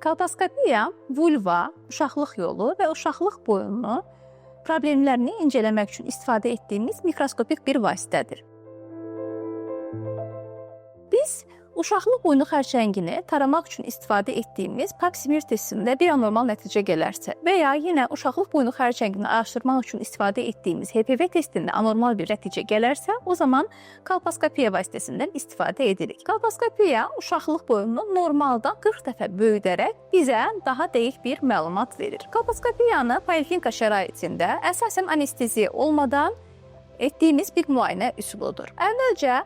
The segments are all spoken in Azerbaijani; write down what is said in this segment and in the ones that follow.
Kolposkopiya vulva, uşaqlıq yolu və uşaqlıq boyununu problemlərini incələmək üçün istifadə etdiyimiz mikroskopik bir vasitədir. Biz uşaqlıq boynu xərçəngini taramaq üçün istifadə etdiyimiz pap smear testində bir anormal nəticə gələrsə və ya yenə uşaqlıq boynu xərçəngini araşdırmaq üçün istifadə etdiyimiz HPV testində anormal bir nəticə gələrsə, o zaman kolposkopiya vasitəsindən istifadə edirik. Kolposkopiya uşaqlıq boyunu normaldan 40 dəfə böyüdərək bizə daha dəqiq bir məlumat verir. Kolposkopiyanı poliklinika şəraitində əsasən anesteziya olmadan etdiyimiz bir müayinə üsuludur. Əvvəlcə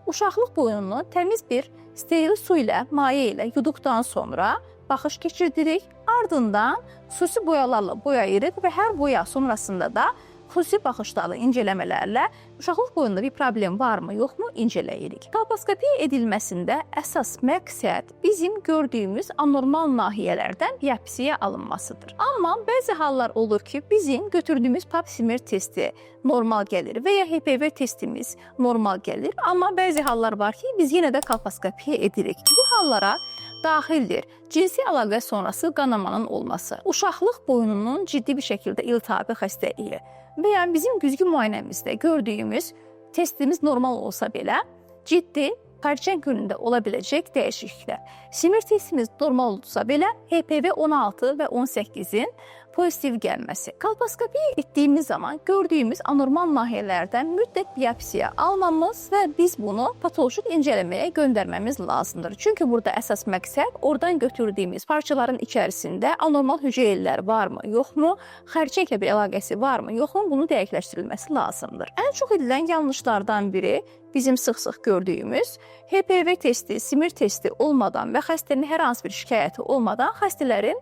uşaqlıq boyununu təmiz bir steril su ilə, maye ilə yuduqdan sonra baxış keçirdirik. Ardından xüsusi boyalarla boyayırıq və hər boya sonrasında da xüsusi baxışlarla, incələmələrlə uşaqlıq boyunda bir problem varmı, yoxmu incələyirik. Kolposkopiya edilməsində əsas məqsəd bizim gördüyümüz anormal nahiyələrdən biopsiya alınmasıdır. Amma bəzi hallar olur ki, bizim götürdüyümüz pap smear testi normal gəlir və ya HPV testimiz normal gəlir, amma bəzi hallar var ki, biz yenə də kolposkopiya edirik. Bu hallara daxildir cinsi əlaqə sonrası qanamanın olması, uşaqlıq boyununun ciddi bir şəkildə iltihabi xəstəliyi və ya bizim güzgü müayinəmizdə gördüyümüz testimiz normal olsa belə ciddi xərçəng yönündə ola biləcək dəyişikliklər. Simir testimiz normal olsa belə HPV 16 və 18-in pozitiv gəlməsi. Kolposkopiya etdiyimiz zaman gördüyümüz anormal nahiyələrdən mütləq biopsiya almamız və biz bunu patolojik incələməyə göndərməmiz lazımdır. Çünki burada əsas məqsəd oradan götürdüyümüz parçaların içərisində anormal hüceyrələr varmı, yoxmu, xərçənglə bir əlaqəsi varmı, yoxmu, bunu dəqiqləşdirilməsi lazımdır. Ən çox edilən yanlışlardan biri bizim sıx-sıx gördüyümüz HPV testi, simir testi olmadan və xəstənin hər hansı bir şikayəti olmadan xəstələrin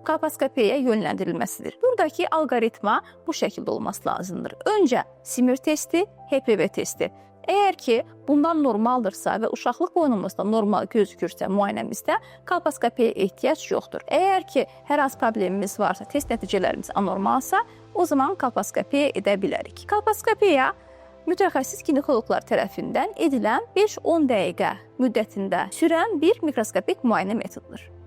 kolposkopiyaya yönləndirilməsidir. Buradakı alqoritma bu şəkildə olması lazımdır. Öncə simir testi, HPV testi. Əgər ki, bundan normaldırsa və uşaqlıq boynumuzda normal gözükürsə müayinəmizdə kolposkopiyaya ehtiyac yoxdur. Əgər ki, hər hansı problemimiz varsa, test nəticələrimiz anormalsa, o zaman kolposkopiya edə bilərik. Kolposkopiya mütəxəssis ginekoloqlar tərəfindən edilən 5-10 dəqiqə müddətində sürən bir mikroskopik müayinə metodudur.